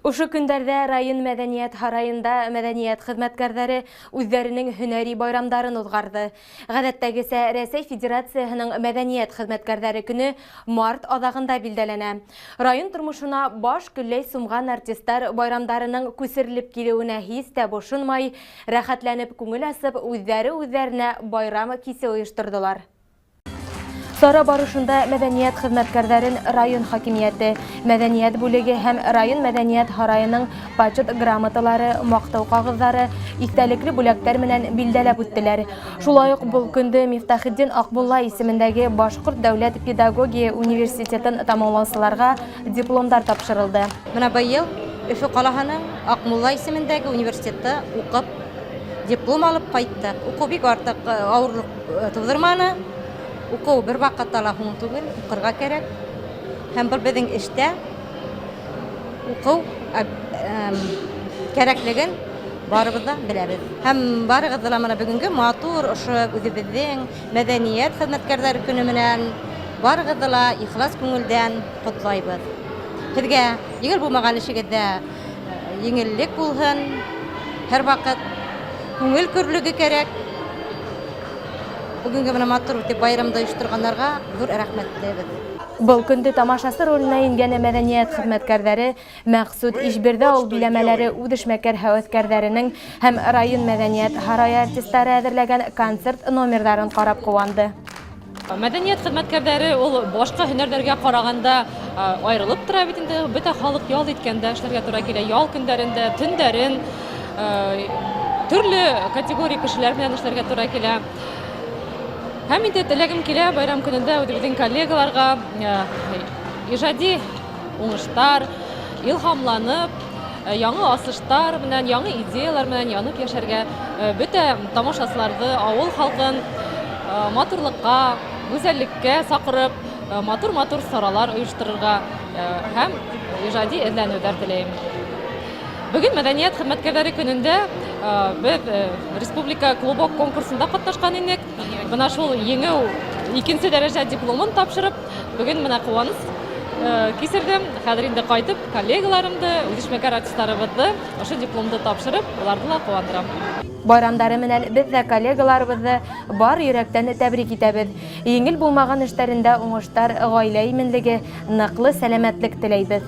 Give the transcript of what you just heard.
Ошо көндәрҙә район мәҙәниәт һарайында мәҙәниәт хеҙмәткәрҙәре үҙҙәренең һөнәри байрамдарын уҙғарҙы. Ғәҙәттәгесә, Рәсәй Федерацияһының мәҙәниәт хеҙмәткәрҙәре көнө март аҙағында билдәләнә. Район тормошона баш көлләй сумған артистар байрамдарының күсерелеп килеүенә һис тә бошонмай, рәхәтләнеп күңел асып, үҙҙәре үҙҙәренә байрам кисе ойошторҙолар. Сара барышында мәҙәниәт хеҙмәткәрҙәрен район хакимиәте, мәҙәниәт бүлеге һәм район мәҙәниәт һарайының почет грамоталары, маҡтау ҡағыҙҙары, иҫтәлекле бүләктәр менән билдәләп үттеләр. Шулай уҡ был көндө Мифтахетдин Аҡмулла исемендәге Башҡорт дәүләт педагогия университетын тамамлаусыларға дипломдар тапшырылды. Бына быйыл Өфө ҡалаһының Аҡмулла исемендәге университетта уҡып, диплом алып ҡайттыҡ. Уҡыу бик артыҡ ауырлыҡ тыуҙырманы. Уҡыу бер ваҡытта ла һуң түгел, уҡырға кәрәк. Һәм был беҙҙең эштә уҡыу кәрәклеген барыбыҙ ҙа беләбеҙ. Һәм барығыҙҙы ла мына бөгөнгө матур ошо үҙебеҙҙең мәҙәниәт хеҙмәткәрҙәре көнө менән барығыҙҙы ла ихлас күңелдән ҡотлайбыҙ. Һеҙгә еңел булмаған эшегеҙҙә еңеллек булһын, һәр ваҡыт күңел көрлөгө кәрәк. Бөгөнгө мына матур итеп байрамды ойошторғандарға ҙур рәхмәтлебеҙ. Был көндө тамашасы роленә ингән мәҙәниәт хеҙмәткәрҙәре Мәҡсүт Ишбирҙе ауыл биләмәләре үҙешмәкәр һәүәҫкәрҙәренең һәм район мәҙәниәт һарайы артистары әҙерләгән концерт номерҙарын ҡарап ҡыуанды. Мәдәниәт хеҙмәткәрҙәре ул башҡа һөнәрҙәргә ҡарағанда айырылып тора бит инде. Бөтә халыҡ ял иткәндә эшләргә тура килә. Ял көндәрендә, төндәрен төрлө категория кешеләр белән эшләргә тура килә. Һәм инде теләгем килә байрам көнөндә үҙебеҙҙең коллегаларға ижади уңыштар, илһамланып, яңы асыштар менән, яңы идеялар менән янып йәшәргә, бөтә тамашасыларҙы, авыл халҡын матурлыҡҡа, гүзәллеккә саҡырып, матур-матур саралар оештырырға һәм ижади эҙләнеүҙәр теләйем. Бөгөн мәдәниәт хеҙмәткәрҙәре көнөндә беҙ республика клубок конкурсында ҡатнашҡан инек. Бына шул еңеү икенсе дәрәжә дипломын тапшырып, бөгөн менә ҡыуаныс кисерҙем. Хәҙер инде ҡайтып, коллегаларымды, үҙешмәкәр артистларыбыҙҙы ошо дипломды тапшырып, уларҙы ла ҡыуандырам. Байрамдары менән беҙ ҙә коллегаларыбыҙҙы бар йөрәктән тәбрик итәбеҙ. Еңел булмаған эштәрендә уңыштар, ғаилә именлеге, ныҡлы сәләмәтлек теләйбеҙ.